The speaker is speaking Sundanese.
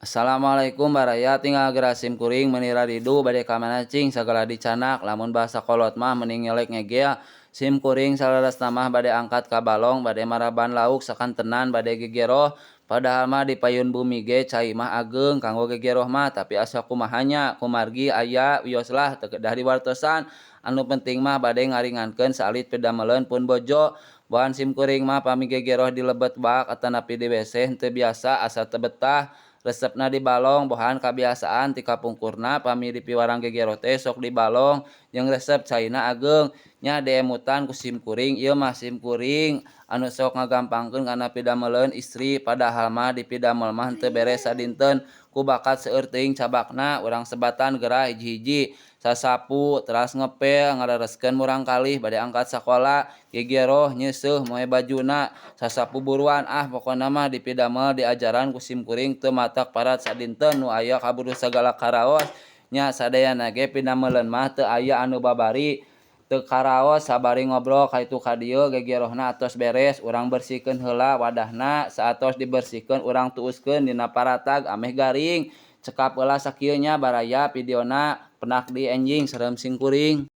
Assalamualaikum baraya, tinggal geura sim kuring meuni raridu bade ka mana cing sagala dicanak. Lamun bahasa kolot mah meni ngelek ngegel. Sim kuring saleresna mah bade angkat ka balong, bade maraban lauk sakantenan bade gegeroh. Padahal mah di payun bumi ge cai mah ageung kanggo gegeroh mah, tapi asa kumaha nya kumargi aya wios lah teu kedah diwartosan. Anu penting mah bade ngaringankeun saalit pidameleun pun bojo. Bohan sim kuring mah pami gegeroh di lebet bak atanapi di WC henteu biasa, asa teu betah. Resepna di balong, bohan kabiasaan ti kapungkurna pami dipiwarang gegeroh teh sok di balong jeung resep caina ageung. Nya diemutan ku sim kuring ieu mah sim kuring anu sok ngagampangkeun kana pidameleun istri, padahal mah dipidamel mah henteu beres sadinten ku bakat seueur teuing cabakna. Urang sebatan geura hiji-hiji: sasapu, teras ngepel, ngalereskeun murangkalih bade angkat sakola, gegeroh, nyeuseuh, moe bajuna, sasapu buruan. Ah, pokona mah dipidamel diajaran ku sim kuring teu matak parat sadinten nu aya kaburu sagala karaos. Nya sadayana ge pidameleun mah teu aya anu babari teu karaos, sabari ngobrol ka ditu ka dieu gegerohna atos beres. Urang bersihkeun heula wadahna, saatos dibersihkeun urang tuuskeun dina paratag ameh garing. Cekap heula sakieu nya baraya videona, pendak di enjing sareng sim kuring.